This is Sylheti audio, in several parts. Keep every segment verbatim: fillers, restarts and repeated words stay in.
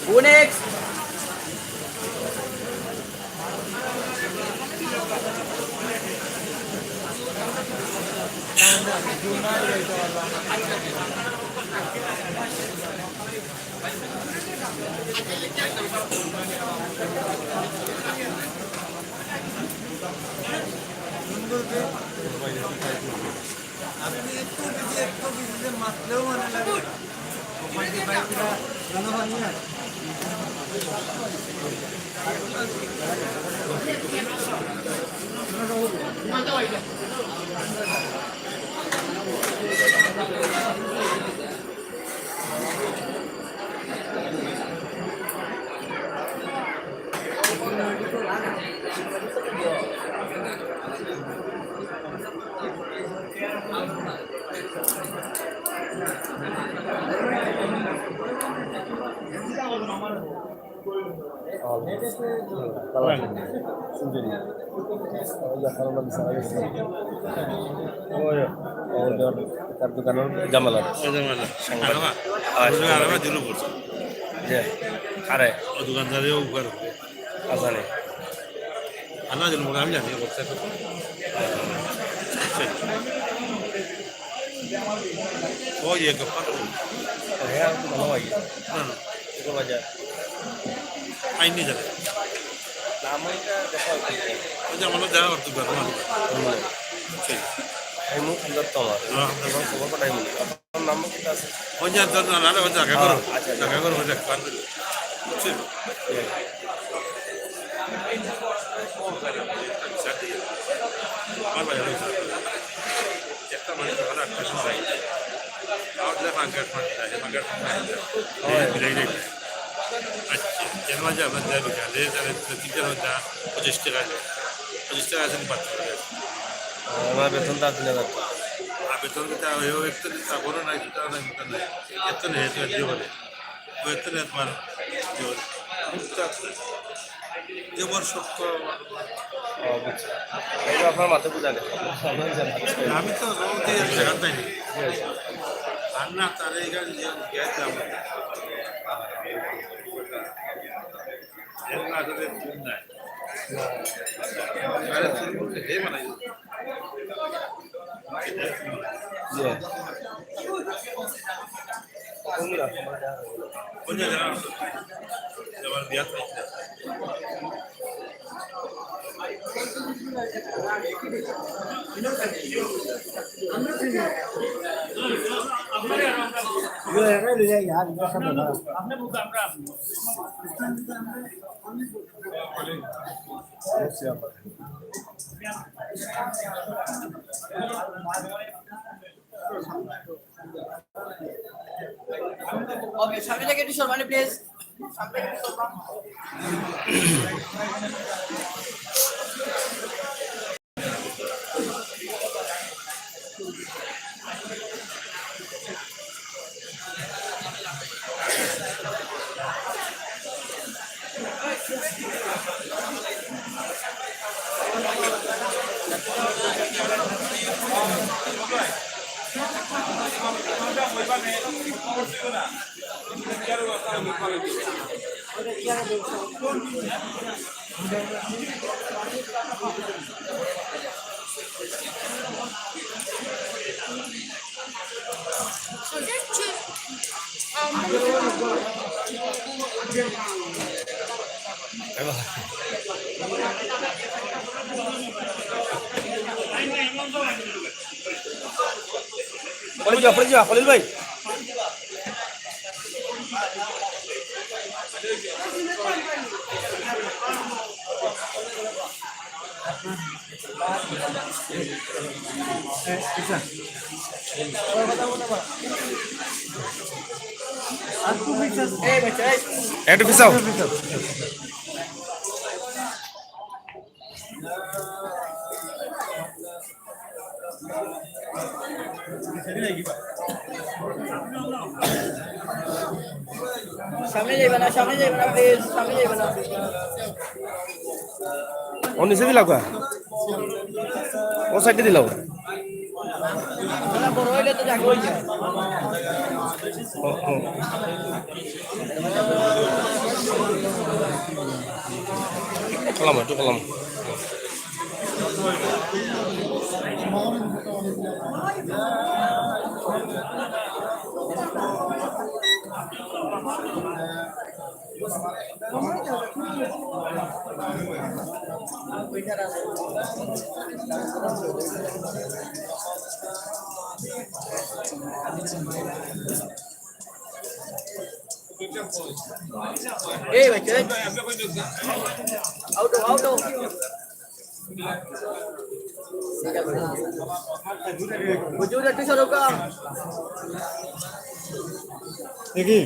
Who next? আপনি একটু বিজি, একটু বিজি যে মাতলেও মানে লাগে না। তার দোকানর ঝামেলা। ওই ঝামেলা। সাংবাদিক। আচ্ছা। আরে। ও দোকানদারেও উপকার হবে। আচ্ছা, নে। আল্লাহ জানে, আমি জানি, ও করছে তো। ওই যে গপ্পা তো। হ্যাঁ, আমি তো ভালো ভাই। না, না। এটা বাজার। আইনি জানে। নাম ওইটা দেখা হচ্ছে। ওই যে আমার যা অর্থ ব্যবহার। হুম। সেই। এই মুখ সুন্দর তো আমার। হ্যাঁ। আমার খবর পাঠাই বলি। আপনার নাম কি আছে? ওই যে আপনার নাম, ওই জায়গা করো। আচ্ছা, আচ্ছা। জায়গা করো, ওই জায়গা করো। বুঝছেন? হুম। আমার বাজার হয়েছে। একটা মানুষ যখন আটটার সময় যায়, আমার যে পাঙ্গাস মাছ খায়, পাঙ্গাস মাছ খায়, হয়। এই, এই, এই। আচ্ছা, এর মাঝে আপনার যে বিকালে, তাহলে তিনটার মধ্যে পঁচিশ টাকা, পঁচিশ টাকা আছে, বাচ্চা করে। আমার বেতনটা তিন হাজার টাকা। আর বেতন দিতে হবে, ও একটু দিতে হবে, বড় নাই, দুটা নাই, দুটা নাই। এত নেই, এত দিয়ে বলে। ও এত নেই, তোমার, যে বড় শক্ত। ও, বুঝছি। এই যে আপনার মাথায় বুঝা গেছে। আমি তো রোজ দিয়ে জায়গা পাইনি। আর না, তার এই গাড়ি দিয়ে গেছিলাম। এর না আসলে ভুল নাই। আরে, চুল করতে হে বানাই। জি। কোন জায়গায়? আমার বিয়াত পাইছে। ওকে, সামনে থেকে একটু সরবেন, প্লিজ। সামনে থেকে একটু সরবেন। পড়ে যা, পড়ে যা, খলিল ভাই। একটু পিছাও। সামনে যাইবা না, সামনে যাইবা না, প্লিজ, সামনে যাইবা না। ও নিচে দিলাও কা? ও সাইডে দিলাও। কালাম, একটু কালাম। এই ভাই, এই। আউট হও, আউট হও। হুজুর, একটু সরো কা। দেখি।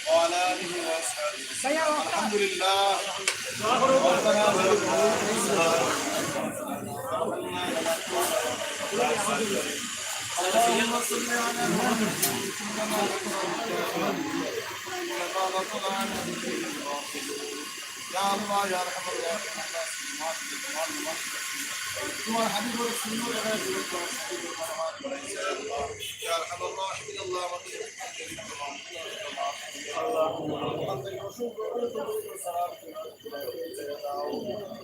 وعلى آله وأصحابه. الحمد لله. اللهم صل على محمد. يا الله يا أرحم الراحمين. তোমার হাবিবের সুন্নত আদায় করে তোমার হাবিবের বরকত বাড়াইছে আল্লাহ। ইয়া আরহামার রাহিমিন আল্লাহ, আমাদের আল্লাহ।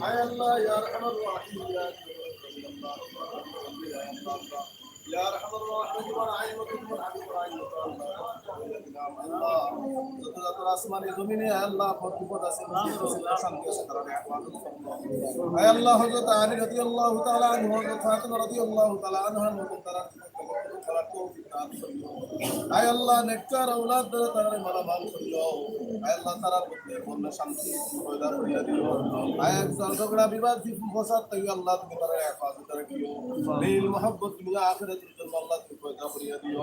আয় আল্লাহ, ইয়া আরহামার রাহিমিন, ইয়া আল্লাহ। ইয়া আরহামার রাহিমিন, তোমার আইন মতো, তোমার হাবিবের আইন মতো, আল্লাহ, আল্লাহ, যত যত আসমানে জমিনে, আল্লাহ, আপদ বিপদ আছে, মুসিবত আছে, অশান্তি আছে, তারা হেফাজত করো। আয় আল্লাহ, হযরত আলী রাদিয়াল্লাহু তাআলা আনহু, হযরত ফাতিমা রাদিয়াল্লাহু তাআলা আনহার মতো তারা, তারা তৌফিক দান করো। আয় আল্লাহ, নেককার আওলাদ দ্বারা তারা মালামাল করিও। আয় আল্লাহ, তারা প্রতি মনে শান্তি পয়দা করিয়া দিও। আয় আল্লাহ, ঝগড়া বিবাদ, ফসাদ থেকে আল্লাহ তুমি তারা হেফাজত রাখিও। মিল মহব্বত দুনিয়া আখিরাত জন্য আল্লাহ তুমি পয়দা করিয়া দিও।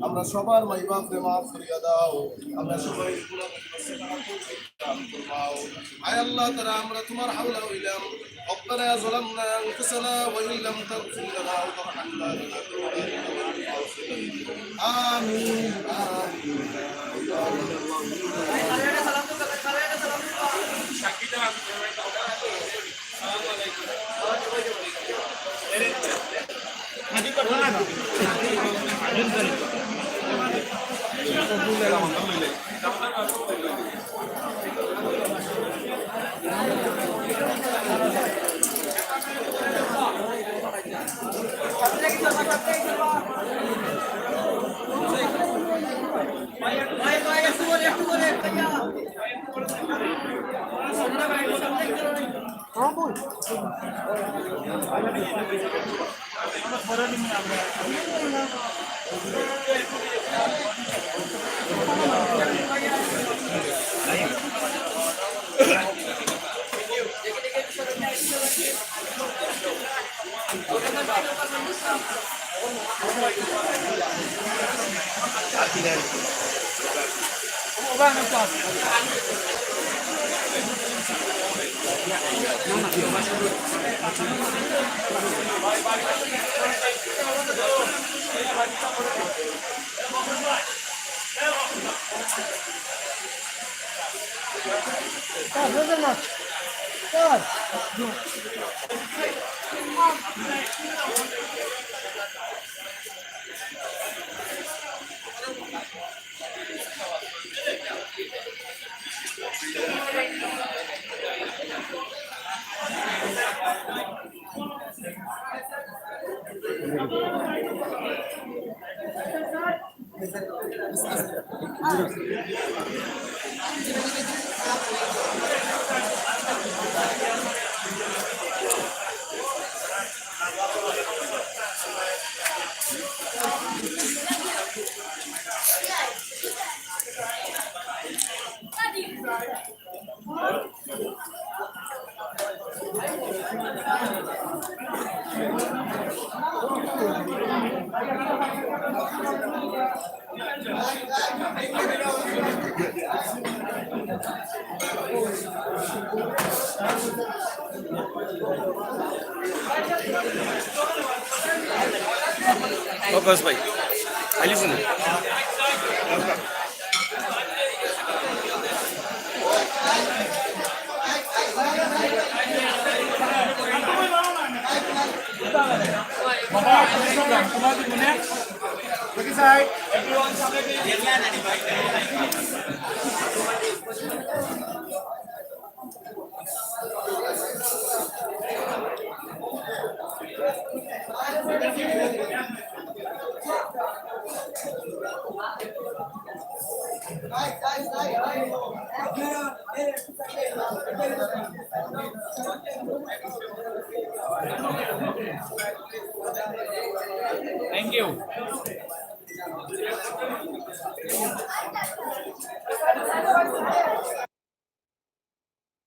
আমরা সবার মাই বাপরে মাফ করিয়া দাও। আমরা সবাই গুনাহ করি, মাফ ফরমাও। আয় আল্লাহ, তারা আমরা তোমার হাওলা হইলাম। ربنا ظلمنا أنفسنا وإن لم تغفر لنا وترحمنا لنكونن من الخاسرين. آمين. آمين. Focus ভাই, খালি শুনে। Thank you.